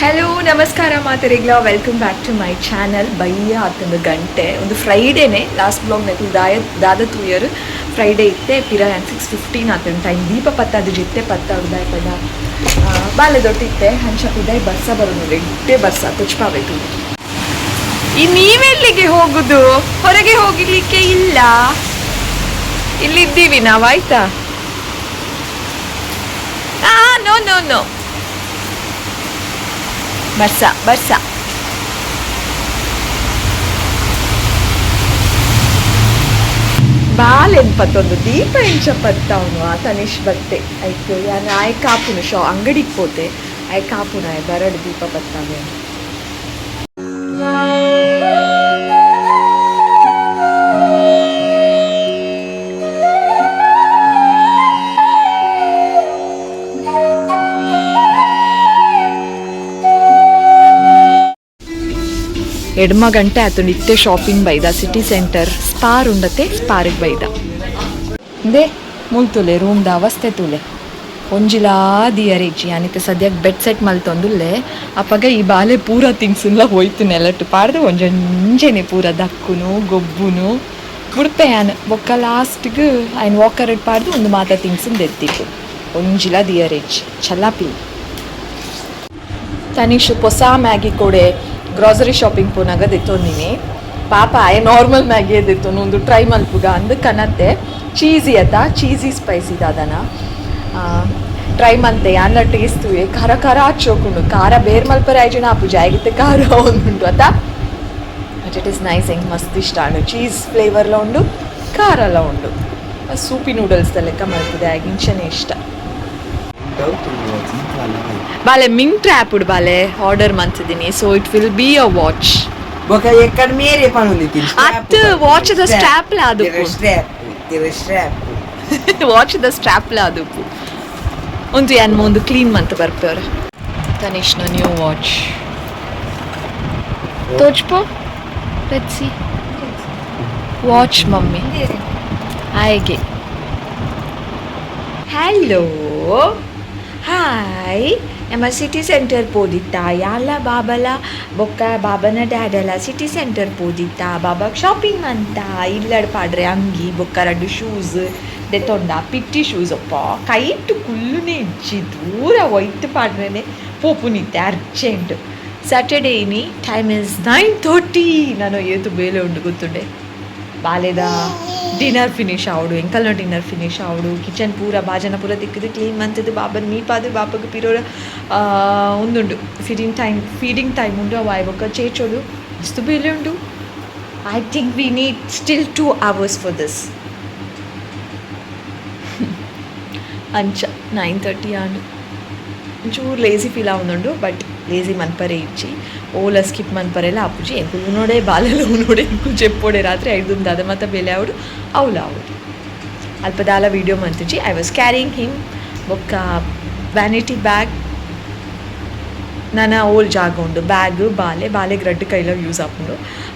Hello ನಮಸ್ಕಾರ ಮಾತೆರೆಗ್ಲ, welcome back to my channel. ಬಯ್ಯ ಆತಂದು ಗಂಟೆ ಒಂದು ಫ್ರೈಡೇನೆ. ಲಾಸ್ಟ್ ಬ್ಲಾಗ್ ನೆಕ್ಲು ದಾಯ ದಾದ ತೂಯರ್ ಫ್ರೈಡೇ ಇತ್ತೆ ಪಿರ 6:15 ಆತಂದು ಟೈಮ್. ದೀಪ ಪತ್ತಾದು ಜಿತ್ತೆ ಪತ್ತ ಉದಾಯ ಪಡ ಬಾಲೆ ದೊಟ್ಟಿತ್ತೆ ಹಂಚ ಪಿದಾಯ್ ಬರ್ಸ ಬರೋದು, ಎಡ್ಡೆ ಬರ್ಸ ತುಚ್ಪಾಬೇಕು. ಈ ನೀವೆಲ್ಲಿಗೆ ಹೋಗುದು? ಹೊರಗೆ ಹೋಗಲಿಕ್ಕೆ ಇಲ್ಲ, ಇಲ್ಲಿದ್ದೀವಿ ನಾವು, ಆಯ್ತಾ? ಆ ನೋ ನೋ ನೋ, ಬರ್ಸ ಬರ್ಸ. ಬಾಲೆನ್ಪತ್ತೊಂದು ದೀಪ ಎಂಚ ಪತ್ತವನು ಆ ತನಿಷ್ ಬತ್ತೆ ಐಕ್ ಯಾನ್ ಆಯ್ ಕಾಪುನು ಶೋ ಅಂಗಡಿಗೆ ಪೋತೆ ಆಯ್ ಕಾಪುನು ಆಯ್ ಬರಡ್ ದೀಪ ಪತ್ತಾವೆ. ಎಡ್ಮ ಗಂಟೆ ಆತು, ನಿತ್ಯ ಶಾಪಿಂಗ್ ಬೈದ. ಸಿಟಿ ಸೆಂಟರ್ ಸ್ಪಾರ್ ಉಂಡತೆ, ಸ್ಪಾರಿಗೆ ಬೈದ. They ಮುಲ್ತುಲೆ ರೂಮ್ದ ಅವಸ್ಥೆ ತೂಲೆ, ಒಂಜಿಲಾ ದಿಯರೇಜಿ. ಅನಿತೆ ಸದ್ಯಕ್ಕೆ ಬೆಡ್ ಸೆಟ್ ಮಲ್ತೊಂದುಲ್ಲೆ. ಅಪಗ ಈ ಬಾಲೆ ಪೂರ ಥಿಂಗ್ಸ್ ಹೋಯ್ತು ನೆಲಟ್ಟು ಪಾಡ್ದು ಒಂಜೊಂಜೆನೆ ಪೂರ ದಕ್ಕುನು ಗೊಬ್ಬುನು ಬುಡ್ಪೆ ಯಾನ್. ಬೊಕ್ಕ ಲಾಸ್ಟ್ಗ್ ಐನ್ ವಾಕರ್ ಪಾಡ್ದು ಒಂದು ಮಾತ ಥಿಂಗ್ಸ್ ದೆತ್ತಿತ್ತು. ಒಂಜಿಲ ದಿಯರೇಜ್ ಚಲಾಪಿ. ತನಿಷ್ ಹೊಸ ಮ್ಯಾಗಿ ಕೊಡೆ ಗ್ರಾಸರಿ ಶಾಪಿಂಗ್ ಪೋನಾಗ ದೆತ್ತೊಂದಿನಿ. ಪಾಪ ಆಯೆ ನಾರ್ಮಲ್ ಮ್ಯಾಗಿ ದೆತ್ತೊನು. ಒಂದು ಟ್ರೈ ಮಲ್ಪುಗ ಅಂದ್ ಕನತ್ತೆ. ಚೀಸಿ ಅತ, ಚೀಸಿ ಸ್ಪೈಸಿ ದಾದನ ಟ್ರೈ ಮಂತೆ. ಯಾನ್ಲ ಟೇಸ್ಟ್ ತೂಯೆ. ಖಾರ ಖಾರ ಚೋಕುಂಡು. ಖಾರ ಬೇರ್ ಮಲ್ಪರೆ ಆಯ್ಜಿನ ಆಪುಜಿ, ಆಯ್ಗಿತ್ತೆ ಖಾರ ಒಂದುಂಡು ಅತ. ಬಟ್ it is nice, ಎಂಕ್ ಮಸ್ತ್ ಇಷ್ಟ ಆಂಡು. ಚೀಸ್ ಫ್ಲೇವರ್ಲ ಉಂಡು, ಖಾರಲ ಉಂಡು. ಸೂಪಿ ನೂಡಲ್ಸ್ ಲೆಕ್ಕ ಮಲ್ಪುದೆ, ಆಯ್ಗೆ ಇಂಚನೆ ಇಷ್ಟ. ಬಾಲೆ ಮಿಂಟ್ ಆ್ಯಪ್ ಬಾಲೆ order ಮಂತಿದ್ದೀನಿ, so it will be a watch. ಬೊಕ ಎಕ್ಕಡ ಮೇರೆ ಪನೊಂದಿತ್ತೀನಿ. ಅತ್ ವಾಚ್ the strap ಲ ಅದು. ಸ್ಟ್ರಾಪ್ ತಿರ ಸ್ಟ್ರಾಪ್. ವಾಚ್ the strap ಲ ಅದು. ಒಂದು ಯಾನ್ ಒಂದು ಕ್ಲೀನ್ ಮಂತ್ ಬರ್ಪೇವ್ರೆ. ತನಿಷ್ನ ನ್ಯೂ ವಾಚ್ ತೋಚ್ಪೋ. Let's see watch mummy ಆಯ್ಗೆ. Hello, hi. ನಮ್ಮ ಸಿಟಿ ಸೆಂಟರ್ ಪೋದಿತ್ತ ಯಾಲ ಬಾಬಲ ಬೊಕ್ಕ ಬಾಬನ ಡ್ಯಾಡಲ ಸಿಟಿ ಸೆಂಟರ್ ಪೋದಿತ್ತ. ಬಾಬಾಗ್ ಶಾಪಿಂಗ್ ಅಂತ ಇಲ್ಲಡ್ ಪಾಡ್ರೆ ಅಂಗಿ ಬೊಕ್ಕ ರಡ್ಡು ಶೂಸ್ ದೆತೊಂಡ. ಪಿಟ್ಟಿ ಶೂಸ್ ಅಪ್ಪ, ಕೈಟ್ ಕುಲ್ಲುನೆ ಇಜ್ಜಿ, ದೂರ ಒಯ್ತು ಪಾಡ್ರೆನೆ ಪೋಪುನಿತ್ತೆ ಅರ್ಜೆಂಟ್. ಸ್ಯಾಟರ್ಡೇ ಇನಿ, ಟೈಮ್ is 9:30. ನಾನು ಏತು ಬೇಲೆ ಉಂಡು ಗೊತ್ತುಂಡೆ. ಬಾಲೆದ ಡಿನ್ನರ್ ಫಿನಿಶ್ ಆವಡು, ಎಂಕಲ್ನ ಡಿನ್ನರ್ ಫಿನಿಶ್ ಆವಡು, ಕಿಚನ್ ಪೂರ ಬಾಜನ ಪೂರ ತಿಕ್ಕಿದು ಕ್ಲೀನ್ ಮಂತದ್ದು, ಬಾಬನ್ ಮೀಪಾದು, ಬಾಪಗ್ ಪಿರೋರ ಉಂದುಂಡು ಫೀಡಿಂಗ್ ಟೈಮ್, ಫೀಡಿಂಗ್ ಟೈಮ್ ಉಂಡು. ಅವು ಆಯ್ ಬೊಕ್ಕ ಚೇಚೋಡು ಮಸ್ತ್ ಬೇಲೆ ಉಂಡು. I think we need still 2 hours for this. ಅಂಚ 9:30 ಆಂಡ್ ಒಂಚೂರು ಲೇಸಿ ಫೀಲ್ ಆವೊಂದುಂಡು. ಬಟ್ ಲೇಸಿ ಮನ್ಪರೆ ಇಜ್ಜಿ, ಓಲ ಸ್ಕಿಪ್ ಮನ್ಪರೆಲ ಆಪುಜಿ. ಎಂಕುಲು ಉನೋಡೆ, ಬಾಲೆಲ ಉನೋಡೆ, ಎಂಕುಲು ಜೆಪ್ಪೋಡೆ. ರಾತ್ರಿ ಐದು ದಾದ ಮಾತ ಬೇಲೆ ಆವಡು ಅವ್ಲು ಆವಡು. ಅಲ್ಪ ದಾಲ ವೀಡಿಯೋ ಮಂತುಜಿ. I was carrying him. ಬೊಕ್ಕ ವ್ಯಾನಿಟಿ ಬ್ಯಾಗ್ ನನ ಓಲ್ ಜಾಗ ಉಂಡು ಬ್ಯಾಗ್ ಬಾಲೆ ಬಾಲೆಗ್ ರಡ್ಡ್ ಕೈಲ ಯೂಸ್ ಆಪುಂಡು.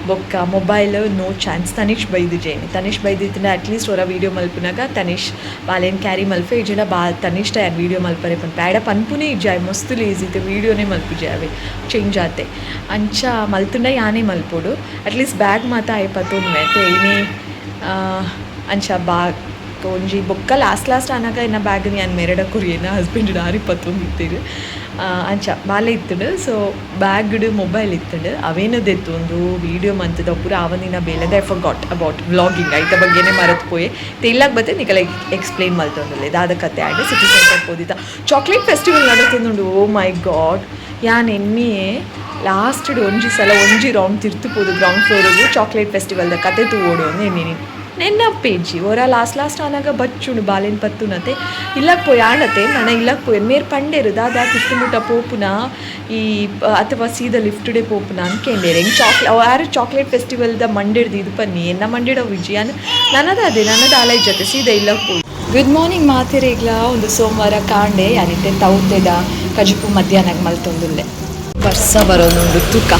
ಬೊಕ್ಕ ಮೊಬೈಲ್ ನೋ ಚಾನ್ಸ್. ತನಿಷ್ ಬೈದಿಜೇನಿ. ತನಿಷ್ ಬೈದಿತ್ತಿನ ಅಟ್ಲೀಸ್ಟ್ ಒರ ವೀಡಿಯೋ ಮಲ್ಪುನಾಗ ತನಿಷ್ ಬಾಲೆನ್ ಕ್ಯಾರಿ ಮಲ್ಪೆ, ಇಜ್ಜಿಂಡ ಬಾ ತನಿಷ್ಠ ಯಾನ್ ವೀಡಿಯೋ ಮಲ್ಪರೆ ಪನ್ಪೆ. ಆಯಡ ಪನ್ಪುನೇ ಇಜ್ಜಿ. ಆಯ್ ಮಸ್ತ್ ಲೇಸಿ ಇತ್ತೆ, ವೀಡಿಯೋನೇ ಮಲ್ಪುಜಿ. ಅವೆ ಚೇಂಜ್ ಆತೆ. ಅಂಚ ಮಲ್ತುಂಡ ಯಾನೇ ಮಲ್ಪೊಡು. ಅಟ್ಲೀಸ್ಟ್ ಬ್ಯಾಗ್ ಮಾತ ಆಯ್ ಪತ್ತೊನ್ವೆ ಅತ್ತೆ ಇನಿ. ಅಂಚ ಬಾಗ್ ಒಂಜಿ ಬೊಕ್ಕ ಲಾಸ್ಟ್ ಲಾಸ್ಟ್ ಆನಾಗ ಎನ್ನ ಬ್ಯಾಗ್ನ್ ಯಾನ್ ಮೇರೆಡ ಕೊರಿಯೆನ ಹಸ್ಬೆಂಡ್ ಆರಿ ಪತ್ತೊಂದಿತ್ತೆರ್. ಅಂಚ ಬಾಲೆ ಇತ್ತುಂಡು, ಸೊ ಬ್ಯಾಗ್ಡ್ ಮೊಬೈಲ್ ಇತ್ತುಂಡು. ಅವೇನು ದೆತ್ತೊಂದು ವೀಡಿಯೋ ಮಂತದ ಪೂರ ಆವಂದಿನ ಬೇಲೆದ I forgot about vlogging. ಐತ ಬಗ್ಗೆನೇ ಮರತ್ ಪೋಯೆ. ಇಲ್ಲಾಗ ಬತ್ತೆ ನಿಕಲೆ ಎಕ್ಸ್ಪ್ಲೇನ್ ಮಲ್ತೊಂದುಲ್ಲೆ ದಾದ ಕತೆ ಆಂಡ್. ಸಿಟಿ ಸೆಂಟರ್ ಪೋದಿತ್ತ, ಚಾಕ್ಲೇಟ್ ಫೆಸ್ಟಿವಲ್ ನಡತೊಂದುಂಡು. ಓ ಮೈ ಗಾಡ್, ಯಾನ್ ಎನ್ನಿಯೆ ಲಾಸ್ಟ್ ಒಂಜಿ ಸಲ ಒಂಜಿ ರೌಂಡ್ ತಿರ್ತು ಪೋದು ಗ್ರೌಂಡ್ ಫ್ಲೋರಿಗೂ ಚಾಕ್ಲೇಟ್ ಫೆಸ್ಟಿವಲ್ದ ಕತೆ ತೂವೊಡು ಅಂದ್ ಎನ್ನಿನಿ. ನೆನಪೇಜಿ. ಒರ ಲಾಸ್ಟ್ ಲಾಸ್ಟ್ ಆನಾಗ ಬಚ್ಚುಂಡು ಬಾಲೆನ್ ಪತ್ತುನತೆ. ಇಲ್ಲಕ್ ಪೋಯಿ ಆಂಡತೆ ನನ ಇಲ್ಲಕ್ ಪೋಯಿ ಮೇರ್ ಪಂಡೇರು, ದಾದಾ ತಿರ್ತು ಮುಟ್ಟ ಪೋಪುನ ಈ ಅಥವಾ ಸೀದಾ ಲಿಫ್ಟ್ ಡೇ ಪೋಪುನ ಅನ್ಕೇಂಡೇರು. ಹೆಂಗೆ ಚಾಕ್ಲೇ ಯಾರು ಚಾಕ್ಲೇಟ್ ಫೆಸ್ಟಿವಲ್ದ ಮಂಡೆಡ್ದು ಇದು ಪನ್ನಿ ಎನ್ನ ಮಂಡೆಡ್ ಅವು ಯಾನ್ ನನದ ಅದೇ ನನದ ಆಲ ಜೊತೆ ಸೀದಾ ಇಲ್ಲಕ್ ಪೋಯಿ. ಗುಡ್ ಮಾರ್ನಿಂಗ್ ಮಾತೆರೆಗ್ಲ. ಒಂದು ಸೋಮವಾರ ಕಾಂಡೆ. ಯಾನಿತ್ತೆ ತೌತೆದ ಕಜಿಪು ಮಧ್ಯಾಹ್ನಕ್ಕೆ ಮಲ್ತೊಂದುಲ್ಲೆ. ಬರ್ಸ ಬರೋದುಂಡು ತೂಕ.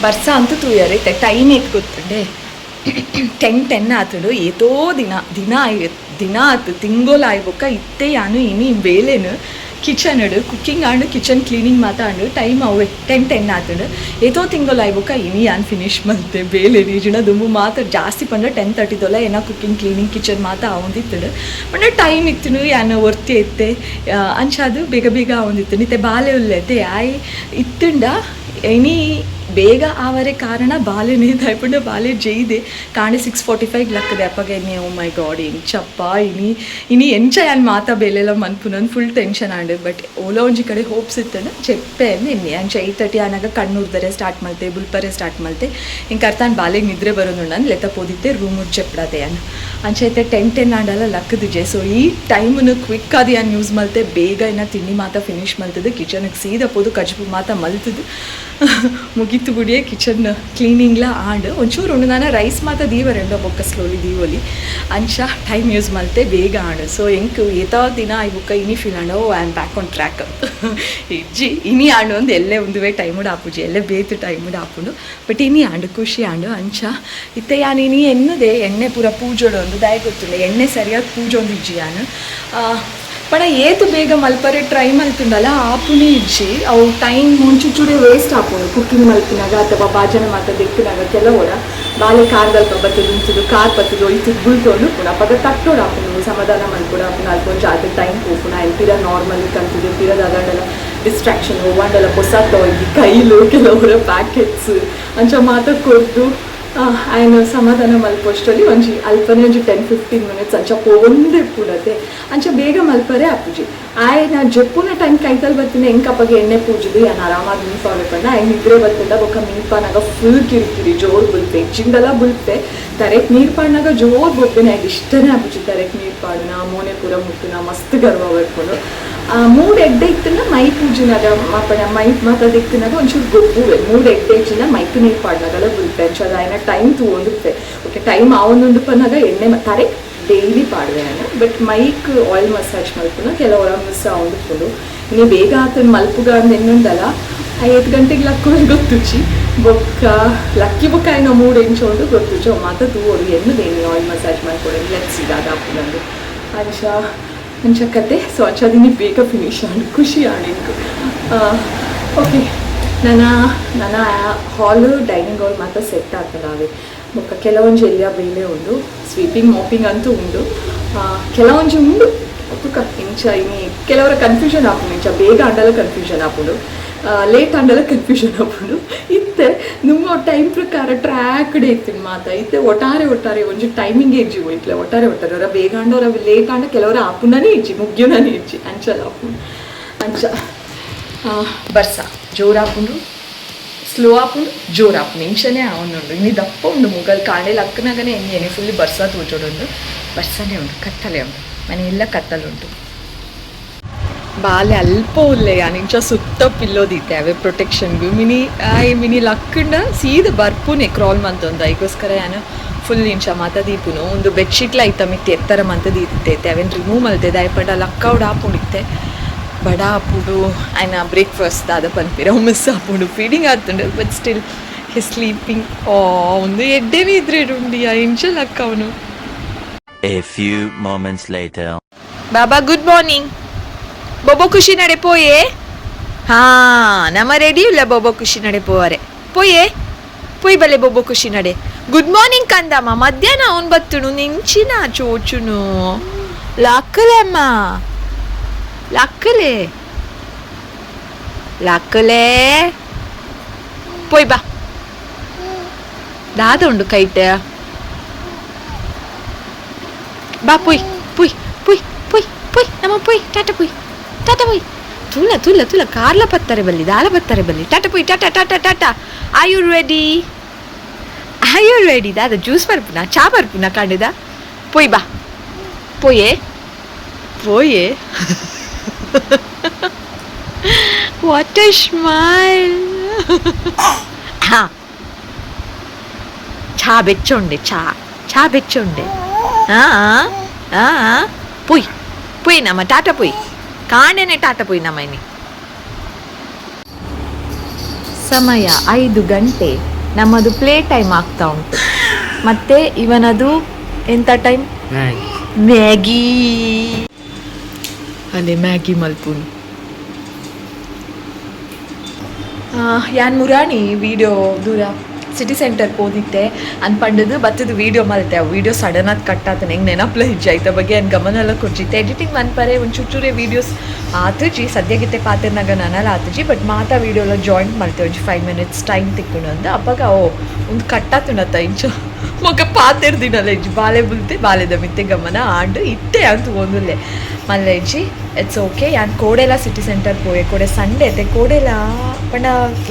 ಬರ್ಸ ಅಂತೂ ತೂಯರ್. ಇತ್ತೆ ಟೈಮ್ ಏತ್ ಗೊತ್ತುಂಡೆ? 10:10 ಆತುಂಡು. ಏತೋ ದಿನ ದಿನ ದಿನ ಆತು, ತಿಂಗೋಲ ಆಯ್ ಬೊಕ್ಕ ಇತ್ತೆ ಯಾನು ಇನಿ ಬೇಲೆನು ಕಿಚನ್ ಕುಕ್ಕಿಂಗ್ ಆಂಡ್, ಕಿಚನ್ ಕ್ಲೀನಿಂಗ್ ಮಾತ ಆಂಡ್. ಟೈಮ್ ಅವೇ 10:10 ಆತುಂಡು. ಏತೋ ತಿಂಗೊಲು ಆಯ್ ಬೊಕ್ಕ ಇನಿ ಯಾನ್ ಫಿನಿಶ್ ಮಲ್ತೆ ಬೇಲೆ. ಇಜಿಂಡ ದುಂಬು ಮಾತ ಜಾಸ್ತಿ ಪಂಡ 10:30 ದೊಲ ಏನ ಕುಕ್ಕಿಂಗ್ ಕ್ಲೀನಿಂಗ್ ಕಿಚನ್ ಮಾತ ಆವೊಂದಿತ್ತುಂಡು. ಪಂಡ ಟೈಮ್ ಇತ್ತುಂಡು, ಯಾನ್ ಒರ್ತಿ ಇತ್ತೆ, ಅಂಚಾದ್ ಬೇಗ ಬೇಗ ಆವೊಂದಿತ್ತುಂಡು. ಇತ್ತೆ ಬಾಲೆ ಉಲ್ಲೆತೆ, ಆಯ್ ಇತ್ತುಂಡ ಇನಿ ಬೇಗ ಆವರೆ ಕಾರಣ ಬಾಲೆನೇ. ದಾಯೆಪಂಡ ಬಾಲೆ ಜೈದೆ ಕಾಂಡೆ 6:45 ಲಕ್ಕದೆ. ಅಪ್ಪಗ ಎನ್ನೆ ಓ ಮೈ ಗಾಡ್, ಎಂಚಪ್ಪ ಇನಿ ಇನಿ ಎಂಚ ಯಾನ್ ಮಾತ ಬೇಲೆಲ ಮನ್ಪುನಂದ್ ಫುಲ್ ಟೆನ್ಷನ್ ಆಂಡ್. ಬಟ್ ಓಲ ಒಂಜಿ ಕಡೆ ಹೋಪ್ಸ್ ಇತ್ತಂಡ ಜೆಪ್ಪೆ ಎನ್ನೆ. ಅಂಚ 8:30 ಆನಾಗ ಕಣ್ಣು ಉರ್ದರೆ ಸ್ಟಾರ್ಟ್ ಮಲ್ತೆ, ಬುಲ್ಪರೆ ಸ್ಟಾರ್ಟ್ ಮಲ್ತೆ. ಇಂಕ ಅರ್ಥಾನ್ ಬಾಲೆಗ್ ನಿದ್ರೆ ಬರೋದುಂಡು ಲೆತ್ತ ಪೋದಿತ್ತೆ ರೂಮ್ ಜೆಪ್ಪಡತೆ ಯಾನ್. ಅಂಚ ಇತ್ತೆ 10:10 ಆಂಡಲ ಲಕ್ಕದಿಜೆ. ಸೊ ಈ ಟೈಮ್ನು ಕ್ವಿಕ್ ಆದ್ ಯಾನ್ ಯೂಸ್ ಮಲ್ತೆ. ಬೇಗ ಇನ್ನ ತಿಂಡಿ ಮಾತ ಫಿನಿಶ್ ಮಲ್ತದು, ಕಿಚನ್ಗೆ ಸೀದಾ ಪೋದು ಕಜ್ಬು ಮಾತ ಮಲ್ತದು ಮುಗಿತು ಬುಡಿಯೇ. ಕಿಚನ್ ಕ್ಲೀನಿಂಗ್ಲ ಆಂಡ್. ಒಂಚೂರು ಉಂಡು ನಾನ ರೈಸ್ ಮಾತ ದೀವರೆಂಡ ಬೊಕ್ಕ ಸ್ಲೋಲಿ ದೀವೊಲಿ. ಅಂಚ ಟೈಮ್ ಯೂಸ್ ಮಲ್ತೆ, ಬೇಗ ಆಂಡ್. ಸೊ ಎಂಕ್ ಏತಾ ದಿನ ಆಯ್ ಬೊಕ್ಕ ಇನಿ feel and, oh, I am back on track. ಇಜ್ಜಿ, ಇನಿ ಆಂಡ್ ಒಂದು ಎಲ್ಲೆ ಉಂದುವೆ ಟೈಮುಡು ಆಪುಜಿ, ಎಲ್ಲೆ ಬೇತೆ ಟೈಮುಡು ಆಪುಂಡು. ಬಟ್ ಇನಿ ಆಂಡ್, ಖುಷಿ ಆಂಡ್. ಅಂಚ ಇತ್ತೆ ಯಾನ್ ಇನಿ ಎನ್ನುದೆ ಎಣ್ಣೆ ಪೂರ ಪೂಜೊಡು ಒಂದು. ದಾಯೆ ಗೊತ್ತುಂಡೆ, ಎಣ್ಣೆ ಸರಿಯಾದ ಪೂಜೊಂದು ಇಜ್ಜಿ ಯಾನ್. ಪಂಡ ಏತ್ ಬೇಗ ಮಲ್ಪರೆ ಟ್ರೈ ಮಲ್ತುಂಡಲ ಆಪುನೇ ಇಜ್ಜಿ. ಅವು ಟೈಮ್ ಒಂಚೂಚೂಡೆ ವೇಸ್ಟ್ ಆಪುಂಡು. ಕುಕ್ಕಿಂಗ್ ಮಲ್ಪಿನಾಗ ಅಥವಾ ಬಾಜನ ಮಾತ ದೆಕ್ಕಿನಾಗ ಕೆಲವೊರ ಬಾಲೆ ಕಾರ್ದಲ್ಪ ಬತ್ತದು ಉಂತುದು, ಕಾರ್ ಬತ್ತದು ಒಯ್ತುದು ಬುಲ್ತೊಂದು ಉಪ್ಪುಂಡು. ಅಪಗ ತಟ್ಟೊಡು ಆಪುಂಡು, ಸಮಾಧಾನ ಮಲ್ಪೊಡು ಆಪುಂಡು. ಅಲ್ಪ ಒಂಜಿ ಆತ್ ಟೈಮ್ ಪೋಪುಂಡು. ಆಯ್ಲ್ ಪಿರ ನಾರ್ಮಲ್ ಕಂತುದು ಪಿರ ದಾದಾಂಡಲ ಡಿಸ್ಟ್ರಾಕ್ಷನ್ ಒವ್ವಾಂಡಲ ಪೊಸ ಟಾಯ್ ಕೈಲು, ಕೆಲವೊರ ಪ್ಯಾಕೆಟ್ಸ್ ಅಂಚ ಮಾತ ಕೊರ್ದು ಆಯ್ನ ಸಮಾಧಾನ ಮಲ್ಪೊಷ್ಟಲ್ಲಿ ಒಂಜಿ ಅಲ್ಪನೆ ಒಂಜಿ 10-15 ಮಿನಿಟ್ಸ್ ಅಂಚ ಪೋವೊಂದೇ ಇಪ್ಪುಂಡತೆ. ಅಂಚ ಬೇಗ ಮಲ್ಪರೆ ಆಪುಜಿ. ಆಯ್ನ ಜೆಪ್ಪುನ ಟೈಮ್ ಕೈತಲ್ ಬತ್ತಿನ ಎಂಕ್ ಅಪಗ ಎಣ್ಣೆ ಪೂಜುದು ಯಾನ್ ಆರಾಮಾದ್ ಮೀಪಾವೆ ಪಂಡ ಆಯ್ ನಿದ್ರೆ ಬತ್ತುಂಡ ಬೊಕ್ಕ ಮೀಪಾನಾಗ ಫುಲ್ ಕಿರಿಕಿರಿ, ಜೋರ್ ಬುಲ್ಪೆ. ಇಜ್ಜಿಂಡಲ ಬುಲ್ಪೆ. ತರೆಕ್ ನೀರ್ ಪಾಡ್ನಾಗ ಜೋರ್ ಬೊಬ್ಬೆನೆ. ಆಯ್ಗ್ ಇಷ್ಟನೇ ಆಪುಜಿ ತರೆಕ್ ನೀರ್ ಪಾಡುನ, ಮೋನೆ ಪೂರ ಮುಟ್ಟುನ, ಮಸ್ತ್ ಗರ್ವ ಬರ್ಪುಂಡು. ಮೂಡ್ ಎಡ್ಡೆ ಇತ್ತುಂಡ ಮೈ ಪೂಜಿನಾಗ ಮಾಪಣ ಮೈ ಮಾತ ದೆಕ್ತಿನಾಗ ಒಂಚೂರು ಗೊಬ್ಬುವೆ. ಮೂಡ್ ಎಡ್ಡೆ ಇಜ್ಜಿಂಡ ಮೈಕ್ ನೀರ್ ಪಾಡ್ನಾಗಲ ಬುಲ್ಪೆ. ಅಂಚ ಆಯ್ನ ಟೈಮ್ ತೂವೊಂದುಪ್ಪೆ. ಓಕೆ, ಟೈಮ್ ಆವೊಂದುಂಡು ಪನ್ನಾಗ ಎಣ್ಣೆ ತರೆಕ್ ಡೈಲಿ ಪಾಡುವೆ ನಾನು. ಬಟ್ ಮೈಕ್ ಆಯಿಲ್ ಮಸಾಜ್ ಮಲ್ಪುನ ಕೆಲವೊರ ಮಿಸ್ ಆವೊಂದುಪ್ಪುಂಡು. ಇನಿ ಬೇಗ ಆತನ ಮಲ್ಪುಗ ಅಂದ್ ಎನ್ನುಂಡಲ 5 ಗಂಟೆಗೆ ಲಕ್ಕುವೆ ಗೊತ್ತುಚಿ. ಬೊಕ್ಕ ಲಕ್ಕಿ ಬೊಕ್ಕ ಆಯ್ನ ಮೂಡ್ ಎಂಚ ಉಂಡು ಗೊತ್ತುಚಿ. ಅವು ಮಾತ ತೂವೊಡು. ಎನ್ನುದೇನಿ ಆಯಿಲ್ ಮಸಾಜ್ ಮಲ್ಪೊಡು. Let's ದಾದ ಆಪುಂಡು ಅಂಚ ಅಂಚ ಕತೆ. ಸೊ ಅಂಚ ಬೇಗ ಫಿನಿಶ್ ಆಂಡ್, ಖುಷಿ ಆಂಡ್ ಎಂಕ್. ಓಕೆ, ನನ್ನ ನನ್ನ ಹಾಲು ಡೈನಿಂಗ್ ಹಾಲ್ ಮಾತ್ರ ಸೆಟ್ ಆತುಂಡು. ಬೊಕ್ಕ ಕೆಲವೊಂಜಿ ಎಲ್ಯ ಬೇಲೆ ಉಂಡು. ಸ್ವೀಪಿಂಗ್ ಮಾಪಿಂಗ್ ಅಂತೂ ಉಂಡು, ಕೆಲವೊಂಜಿ ಉಂಡು. ತುಕ ಇಂಚ ಇನಿ ಕೆಲವರ ಕನ್ಫ್ಯೂಷನ್ ಆಪುಂಡು. ಇಂಚ ಬೇಗ ಆಂಡಲ ಕನ್ಫ್ಯೂಷನ್ ಆಪುಂಡು, ಲೇಟ್ ಆಂಡಲ ಕನ್ಫ್ಯೂಷನ್ ಆಪುಂಡು. ಇತ್ತೆ ನಿಮ್ಮ ಟೈಮ್ ಪ್ರಕಾರ ಟ್ರ್ಯಾಕ್ ಇತ್ತಿನ ಮಾತ. ಇತ್ತೆ ಒಟ್ಟಾರೆ ಒಟ್ಟಾರೆ ಒಂಜಿ ಟೈಮಿಂಗ್ ಇಜ್ಜಿ ಹೋಯ್ತಲೆ. ಒಟ್ಟಾರೆ ಒಟ್ಟಾರೆ ಅವರ ಬೇಗ ಆಂಡ, ಅವರ ಲೇಟ್ ಆಂಡ, ಕೆಲವರ ಆಪುನನೇ ಇಜ್ಜಿ, ಮುಗ್ಯುನನೇ ಇಜ್ಜಿ, ಅಂಚಲ ಆಪುಂಡು. ಅಂಚ ಬರ್ಸ ಜೋರಾಪುಂಡು, ಸ್ಲೋ ಆಪುಂಡು, ಜೋರು ಆಪುಂಡು, ಇಂಚನೇ ಆವೊಂದುಂಡು. ಇನಿ ದಪ್ಪ ಉಂಡು ಮುಗಲ್. ಕಾಂಡೆ ಲಕ್ಕನಾಗನೇ ಎಣ್ಣೆ ಫುಲ್ ಬರ್ಸ ತೋಜೊಡುಂಡು. ಬರ್ಸನೇ ಉಂಡು, ಕತ್ತಲೆ ಉಂಡು, ಮನೆ ಎಲ್ಲ ಕತ್ತಲುಂಟು. ಬಾಲೆ ಅಲ್ಪ ಉಲ್ಲೆ. ಯಾನ್ ಇಂಚ ಸುತ್ತ ಪಿಲ್ಲೋದಿತ್ತೆ ಅವೇ ಪ್ರೊಟೆಕ್ಷನ್ಗು. ಮಿನಿ ಆಯ್ ಮಿನಿ ಲಕ್ಕಂಡ ಸೀದ ಬರ್ಪುನೆ ಕ್ರಾಲ್ ಮಂತೊಂದು. ಐಗೋಸ್ಕರ ಯಾನು ಫುಲ್ ಇಂಚ ಮಾತ ದೀಪುನು. ಒಂದು ಬೆಡ್ಶೀಟ್ಲ ಐತ ಮಿತ್ತ್ ಎತ್ತರ ಮಂತ ದೀತಿತ್ತೆ, ಅವೇನ್ ರಿಮೂವ್ ಮಲ್ತೆ. ದಾಯೆ ಲಕ್ಕೌಡ್ ಆಪುಂಡಿತ್ತೆ, ಬಡ ಆಪುಂಡು. ಆಯ್ನ ಬ್ರೇಕ್ಫಾಸ್ಟ್ ದಾದ ಪನ್ಪಿರ ಮಿಸ್ ಆಪುಂಡು. ಫೀಡಿಂಗ್ ಆತುಂಡು, ಬಟ್ ಸ್ಟಿಲ್ ಹಿ ಸ್ಲೀಪಿಂಗ್. ಓ, ಒಂದು ಎಡ್ಡೆನೇ ಇದ್ರೆ ಉಂಡಿಯ ಇಂಚ ಲಕ್ಕ ಅವನು. A few moments later. Baba, good morning. Bobo ಖುಷಿ ನಡೆ ಪೋಯೆ. ಹಾ, ನಮ್ಮ ರೆಡಿ ಇಲ್ಲ ಬೋಬೋ ಖುಷಿ ನಡೆ ಪೋವರೆ. ಪೋಯೆ, ಪೋಯ್ ಬಲೆ ಬೋಬೋ ಖುಷಿ ನಡೆ. ಗುಡ್ ಮಾರ್ನಿಂಗ್ ಕಂದಮ್ಮ. ಮಧ್ಯಾಹ್ನ ಅವನು ಬತ್ತುನು ನಿಂಚಿನ ಚೋಚುನು. ಲಕ್ಕಲೆ ಅಮ್ಮ, ಲಕ್ಕಲೆ ಲಕ್ಕಲೆ, ಪೋಯ್ ಬಾ. ದಾದ ಉಂಡು ಕೈಟ್? ಬಾ, ಪೋಯ್ ಪೋಯ್ ಪೋಯ್ ಪೋಯ್ ಪೋಯ್ ನಮ್ಮ ಪೋಯ್. ಟಾಟಾ ಪೋಯ್, ಟಾಟಾ ಪೋಯ್. ತೂಲ ತೂಲ ತೂಲ, ಕಾರ್ಲ ಪತ್ತಾರೆ ಬಲ್ಲಿ, ದಾಲ ಪತ್ತಾರೆ ಬಲ್ಲಿ. ಟಾಟಾ ಪೋಯ್, tata tata tata. Are you ready? Are you ready? ದಾದ ಜ್ಯೂಸ್ ಬರ್ಪುನಾ, ಚಾ ಬರ್ಪುನಾ ಕಾಂಡೆದ? ಪೋಯ್ ಬಾ, ಪೋಯೆ ಪೋಯೆ. What a smile! ಹಾ, ಚಾ ಬೆಚ್ಚೊಂಡೆ, ಚಾ ಚಾ ಬೆಚ್ಚೊಂಡೆ. ಹಾ ಹಾ, ಪುಯ್ ಪುಯ್ ನಮ್ಮ ಟಾಟಾ ಪುಯ್. ಕಾಂಡೆನೆ ಟಾಟಾ ಪುಯ್ ನಮ್ಮ ಇನಿ. ಸಮಯ 5 ಗಂಟೆ. ನಮ್ಮದು ಪ್ಲೇ ಟೈಮ್ ಆಗ್ತಾ ಉಂಟು. ಮತ್ತೆ ಇವನದು ಎಂತ ಟೈಮ್? ಮ್ಯಾಗಿ. ಅಲ್ಲೇ ಮ್ಯಾಗಿ ಮಲ್ಪುನು. ಯಾನ್ ಮುರಾಣಿ ವೀಡಿಯೋ ದೂರ ಸಿಟಿ ಸೆಂಟರ್ ಪೋದಿತ್ತೆ ಅನ್ಪಂಡದು ಬತ್ತದ ವೀಡಿಯೋ ಮಲ್ತೆ. ಆ ವೀಡಿಯೋ ಸಡನ್ ಆಗಿ ಕಟ್ ಆತನ. ಹೆಂಗೆ ನೆನಪ್ಲ ಇಜ್ಜಿ ಐತ ಬಗ್ಗೆ ಏನು ಗಮನ ಎಲ್ಲ ಕೊಡ್ಜಿತ್ತೆ. ಎಡಿಟಿಂಗ್ ಮನ್ಪರೆ ಒಂದು ಚೂಚೂರೆ ವೀಡಿಯೋಸ್ ಆತುಜಿ. ಸದ್ಯಗಿತ್ತೆ ಪಾತೆರ್ನಾಗ ನನಲ ಆತುಜಿ. ಬಟ್ ಮಾತಾ ವೀಡಿಯೋ ಎಲ್ಲ ಜಾಯಿಂಟ್ ಮಲ್ತೆ, ಒಂಜಿ 5 ಮಿನಿಟ್ಸ್ ಟೈಮ್ ತಿಕ್ಕುಂಡು ಅಂದ್. ಅಪಗ ಓ ಒಂದು ಕಟ್ ಆತುಂಡತ್ತ ಇಂಚ. ಮೊಕ ಪಾತೆರ್ದಿನಲ್ಲ ಇಜ್ಜಿ. ಬಾಲೆ ಬುಲ್ತೆ, ಬಾಲೆದ ಮಿತ್ತೆ ಗಮನ ಆಂಡ್ ಇತ್ತೆ ಅಂತ ಒಂದುಲ್ಲೆ ಮಲ್ಲ ಇಜ್ಜಿ. It's okay. ಯಾನ್ ಕೋಡೆಲ ಸಿಟಿ ಸೆಂಟರ್ ಪೋಯೆ. ಕೋಡೆ ಸಂಡೆ ಐತೆ. ಕೋಡೆಲ ಪಂಡ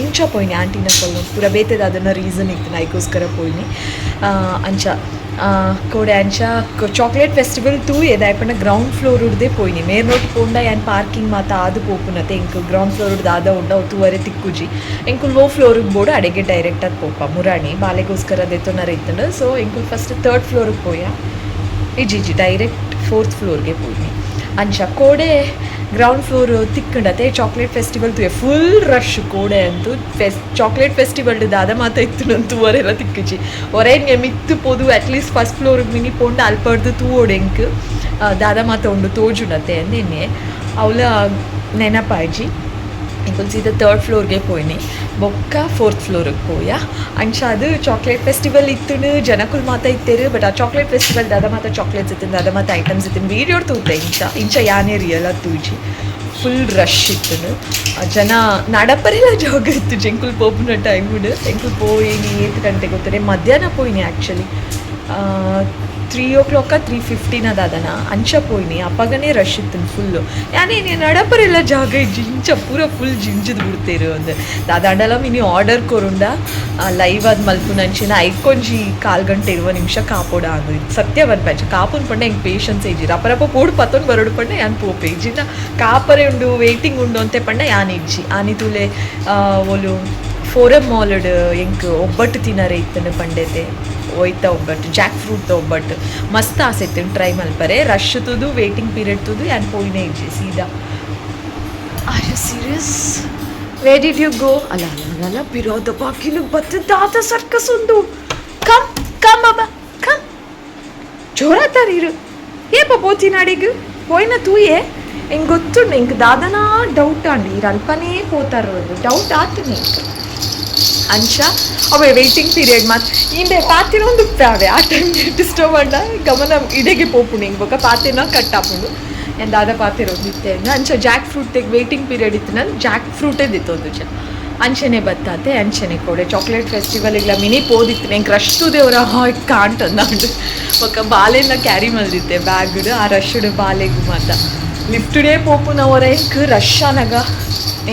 ಇಂಚ ಪೋಯಿನಿ, ಆಂಟಿನ ಕೊಲ್ಲು ಪೂರ ಬೇತೆದ ಅದನ್ನ ರೀಸನ್ ಇತ್ತು, ಐಕೋಸ್ಕರ ಪೋಯಿನಿ. ಅಂಚ ಕೋಡೆ ಅಂಚ ಚಾಕ್ಲೇಟ್ ಫೆಸ್ಟಿವಲ್ ತೂಯೆ. ದಾಯೆ ಗ್ರೌಂಡ್ ಫ್ಲೋರ್ ಉಡ್ದೆ ಪೋಯಿನಿ. ಮೇರ್ ನೋಟ್ ಪೋಂಡ ಯಾನ್ ಪಾರ್ಕಿಂಗ್ ಮಾತ ಆದು ಪೋಪುನತೆ. ಎಂಕ್ ಗ್ರೌಂಡ್ ಫ್ಲೋರ್ ಉಡ್ದು ಆದ ಉಂಡ, ಅವು ತೂವರೆ ತಿಕ್ಕುಜಿ. ಎಂಕುಲ್ ಓ ಫ್ಲೋರಿಗೆ ಬೋಡು ಅಡೆಗೆ ಡೈರೆಕ್ಟ್ ಆಗಿ ಪೋಪ. ಮುರಾಣಿ ಬಾಲೆಗೋಸ್ಕರ ದೆತ್ತೊನರ ಇತ್ತಂಡು. ಸೊ ಎಂಕುಲ್ ಫಸ್ಟ್ ಥರ್ಡ್ ಫ್ಲೋರಿಗೆ ಪೋಯ. ಇಜ್ಜಿ ಇಜ್ಜಿ, ಡೈರೆಕ್ಟ್ ಫೋರ್ತ್ ಫ್ಲೋರ್ಗೆ ಪೋಯಿನಿ. ಅಂಚ ಕೋಡೆ ಗ್ರೌಂಡ್ ಫ್ಲೋರ್ ತಿಕ್ಕಂಡತೆ ಚಾಕ್ಲೇಟ್ ಫೆಸ್ಟಿವಲ್ ತೂಯೆ. ಫುಲ್ ರಶ್ ಕೋಡೆ ಅಂತೂ. ಚಾಕ್ಲೇಟ್ ಫೆಸ್ಟಿವಲ್ ದಾದ ಮಾತ ಇತ್ತು ನಂಗೆ ತೂವರೆಲ್ಲ ತಿಕ್ಕುಜಿ. ಹೊರಗೆ ಮಿತ್ತು ಪೋದು ಅಟ್ಲೀಸ್ಟ್ ಫಸ್ಟ್ ಫ್ಲೋರಿಗೆ ಮಿನಿ ಪೋಂಡ ಅಲ್ಪಡ್ದು ತೂವೋಡು, ಎಂಕ್ ದಾದ ಮಾತ ಉಂಡು ತೋಜುನತೆ ಅಂದೆನ್ನೆ. ಅವಲ ನೆನಪಾಯ್ಜಿ. ಎಂಕುಲು ಸೀದಾ ಥರ್ಡ್ ಫ್ಲೋರ್ಗೆ ಪೋಯಿನಿ, ಬೊಕ್ಕ ಫೋರ್ತ್ ಫ್ಲೋರಿಗೆ ಪೋಯ. ಅಂಚ ಅದು ಚಾಕ್ಲೇಟ್ ಫೆಸ್ಟಿವಲ್ ಇತ್ತುಂಡು, ಜನಕುಲು ಮಾತ ಇತ್ತೇರು. ಬಟ್ ಆ ಚಾಕ್ಲೇಟ್ ಫೆಸ್ಟಿವಲ್ ದಾದ ಮಾತ ಚಾಕ್ಲೇಟ್ಸ್ ಇತ್ತು, ದಾದ ಮಾತ ಐಟಮ್ಸ್ ಇತ್ತು, ವೀಡಿಯೋ ತೂತೆ. ಇಂಚ ಇಂಚ ಯಾನೇ ರಿಯಲ್ ಆಗಿ ತೂಜಿ. ಫುಲ್ ರಶ್ ಇತ್ತು. ಆ ಜನ ನಡಪರೆಲ್ಲ ಜಾಗ ಇತ್ತು ಎಂಕುಲು ಪೋಪುನ ಟೈಮ್ಡ್. ಎಂಕುಲು ಪೋಯಿನಿ ಏತ್ ಗಂಟೆ ಗೊತ್ತರೆ? ಮಧ್ಯಾಹ್ನ ಪೋಯಿನಿ ಆ್ಯಕ್ಚುಲಿ. 3 ಓ ಕ್ಲಾಕ 3:15 ಅದಾದನ ಅಂಚ ಪೋಯಿನಿ. ಅಪ್ಪಗನೇ ರಶ್ ಇತ್ತು ಫುಲ್ಲು. ಯಾನೇ ನಡಪರೆಲ್ಲ ಜಾಗ ಇಜ್ಜಿ. ಇಂಚ ಪೂರ ಫುಲ್ ಜಿಂಜಿದ್ ಬಿಡ್ತೇರು ಅಂದ್. ದಾದಾಂಡಲ ಮಿನಿ ಆರ್ಡರ್ ಕೊರುಂಡ ಲೈವ್ ಅದ್ ಮಲ್ಪುನಂಚಿನ ಐಕೊಂಜಿ ಕಾಲ್ ಗಂಟೆ 20 ನಿಮಿಷ ಕಾಪೋಡ ಅಂದು. ಸತ್ಯ ಬರ್ಪಂಚ ಕಾಪುನ್ ಪಂಡ ಎಂಕ್ ಪೇಷನ್ಸ್ ಇಜ್ಜಿ. ರಪ ರಪ ಪೋಡು ಪತ್ತೊಂದು ಬರೋಡು ಪಂಡ ಯಾನ್ ಪೋಪೆ. ಇಜ್ಜಿನ ಕಾಪರೆ ಉಂಡು, ವೇಟಿಂಗ್ ಉಂಡು ಅಂತೆ ಪಂಡ ಯಾನ್ ಇಜ್ಜಿ. ಆನಿ ತೂಲೆ, ಓಲು ಫೋರಮ್ ಮಾಲ್ಡ್ ಎಂಕ್ ಒಬ್ಬಟ್ಟು ತಿನ್ನರೆ ಇತ್ತಂಡು ಪಂಡೇತೆ. ಒಯ್ತ ಒಬ್ಬಟ್ಟು, ಜಾಕ್ ಫ್ರೂಟ್ ಒಬ್ಬಟ್ಟು ಮಸ್ತ್ ಆಸೆ ಇತ್ತು ಟ್ರೈ ಮಲ್ಪರೆ. ರಶ್ ತೂದು, ವೇಟಿಂಗ್ ಪೀರಿಯಡ್ ತೂದು ಯಾನ್ ಪೋಯಿನೇ ಇಜ್ಜಿ ಸೀದಾ. Are you serious? Where did you go? ಅಲ್ಲ ಅಲ್ಲ ಅಲ್ಲ ಅಲ್ಲ, ಪಿರೋದ ಬಾಕಿಲು ಬತ್ತು ದಾದ ಸರ್ಕಸ್ ಉಂದು. ಕಮ್ ಕಮ್ ಬಾಬಾ ಕಮ್. ಜೋರಾತಾರ ಇರು. ಏಪ ಪೋತಿನಾಡಿಗ್ ಪೋಯಿನ ತೂಯೆ. ಎಂಗ್ ಗೊತ್ತುಂಡು, ಎಂಕ್ ದಾದನಾ ಡೌಟ್ ಆಂಡ್. ಈರ್ ಅಲ್ಪನೇ ಪೋತಾರ ಡೌಟ್ ಆತು ಎಂಕ್. ಅಂಚ ಅವೇ ವೇಟಿಂಗ್ ಪೀರಿಯಡ್ ಮಾತ್ ಇಂದೆ ಪಾತಿನ ಒಂದು ಉಪ್ಪಾವೆ. ಆ ಟೈಮ್ ಡಿಸ್ಟರ್ಬ್ ಅಂಡ ಗಮನ ಇಡೆಗೆ ಪೋಪುಂಡು ಹಿಂಗೆ. ಬೊಕ ಪಾತಿನ ಕಟ್ ಆಪುಂಡು. ಏನ್ ದಾದ ಪಾತಿರ ಇತ್ತೆ. ಅಂಚ ಜಾಕ್ ಫ್ರೂಟ್ ವೇಟಿಂಗ್ ಪೀರಿಯಡ್ ಇತ್ತು. ನಾನು ಜಾಕ್ ಫ್ರೂಟೇ ದಿತ್ತೊಂದು ಚ ಅಂಚನೆ ಬತ್ತಾತೆ. ಅಂಚನೆ ಕೊಡೆ ಚಾಕ್ಲೇಟ್ ಫೆಸ್ಟಿವಲ್ ಮಿನಿ ಪೋದಿತ್ತು. ಎಂಕ್ ರಶ್ ತೂದೇವ್ರ ಹಾಯ್ ಕಾಂಟಂದಾಂಡು. ಬೊಕ ಬಾಲೆಲ್ಲ ಕ್ಯಾರಿ ಮಲ್ದಿತ್ತೆ ಬ್ಯಾಗ್. ಆ ರಶ್ಡ್ ಬಾಲೆಗು ಮಾತ ಲಿಫ್ಟುಡೇ ಪೋಪುನವರ. ಎಂಕ್ ರಶ್ ಆನಗ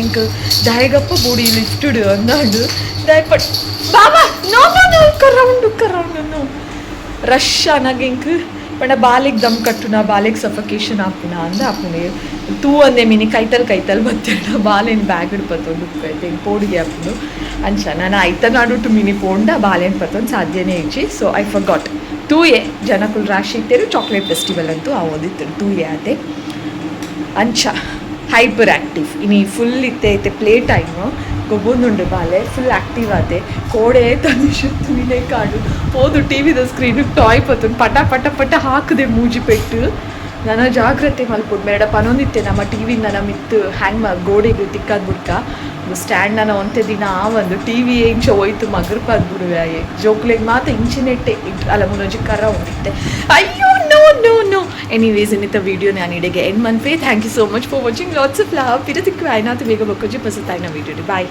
ಎಂಕ್ ದಾಯಗಪ್ಪ ಬೂಡಿ ಲಿಫ್ಟುಡ್ ಅಂದಾಂಡು. ದಾಯಪಟ್ ಬಾಬಾ, ನೋ ನೋ ನೋ, ಕರೌಂಡು ಕರೌಂಡು ನೋ. ರಶ್ ಆನಗ ಎಂಕ್ ಪಂಡ ಬಾಲೆಗ್ ದಮ್ ಕಟ್ಟುನ, ಬಾಲೆಗ್ ಸಫಕೇಶನ್ ಆಪುನ ಅಂದ ಆಪುಂಡು. ತೂ ಅಂದೆ ಮಿನಿ ಕೈತಲ್ ಕೈತಲ್ ಬತ್ತೇಡ ಬಾಲೆನ್ ಬ್ಯಾಗ್ ಪತ್ತೊಂದು ಉಪ್ಪೈತೆ ಪೋಡಿಗೆ ಆಪುಂಡು. ಅಂಚ ನಾನು ಐತ ನಡುಟು ಮಿನಿ ಪೋಂಡ ಬಾಲೆನ್ ಪತ್ತೊಂದು ಸಾಧ್ಯನೇ ಇಜ್ಜಿ. ಸೊ I forgot. ತೂಯೆ, ಜನಕುಲು ರಾಶಿ ಇತ್ತೇರು. ಚಾಕ್ಲೇಟ್ ಫೆಸ್ಟಿವಲ್ ಅಂತೂ ಆ ಓದಿತ್ತು ತೂಯೆ ಅದೇ. ಅಂಚ ಹೈಪರ್ ಆ್ಯಕ್ಟಿವ್ ಇನಿ ಫುಲ್ ಇತ್ತೆ. ಇತ್ತೆ ಪ್ಲೇ ಟೈಮು ಗೊಬ್ಬೊಂದುಂಡು ಬಾಲೆ. ಫುಲ್ ಆ್ಯಕ್ಟಿವ್ ಆತೆ. ಕೋಡೆ ತನಿಷ್ ತುನಿಲೆ ಕಾಡು ಪೋದು ಟಿವಿದ ಸ್ಕ್ರೀನ್ ಟಾಯ್ ಪತ್ತುಂಡು ಪಟ ಪಟ ಪಟ ಹಾಕದೆ ಮೂಜಿ ಪೆಟ್ಟು. ನನ್ನ ಜಾಗ್ರತೆ ಮಲ್ಪೊಡು ಮೇಡ ಪನೊಂದಿತ್ತೆ. ನಮ್ಮ ಟಿವಿ ನನ್ನ ಮಿತ್ತು ಹ್ಯಾಂಗ್ ಗೋಡೆಗೆ ತಿಕ್ಕಾದ್ ಬುಡ್ಕ ಸ್ಟ್ಯಾಂಡ್. ನನ್ನ ಒಂತೆ ದಿನ ಆ ಒಂದು ಟಿವಿ ಇಂಚ ಹೋಯ್ತು ಮಗರ್ಪಾದ್ ಬಿಡುವೆ. ಆಯೆ ಜೋಕ್ಲೆಗ್ ಮಾತ ಇಂಚಿನೆಟ್ಟೆ ಅಲ್ಲ ಮುನೊಂಜಿ ಕರ ಉಂಡಿತ್ತೆ. ಅಯ್ಯೋ, ನೋ ನೋ ನೋ. ಎನಿವೇಸ್, ಇನ್ನಿತ ವಿಡಿಯೋ ನಾನು ಇಡೆಗೆ ಎಂಡ್ ಮನ್ಪೆ. Thank you so much for watching. Lots of love. ಪಿರ ತಿಕ್ಕು ಆಯ್ನಾತು ಬೇಗ ಬೊಕ್ಕೊಂಜಿ ಪೊಸತಾಯ್ನ ವಿಡಿಯೋ. ಬಾಯ್.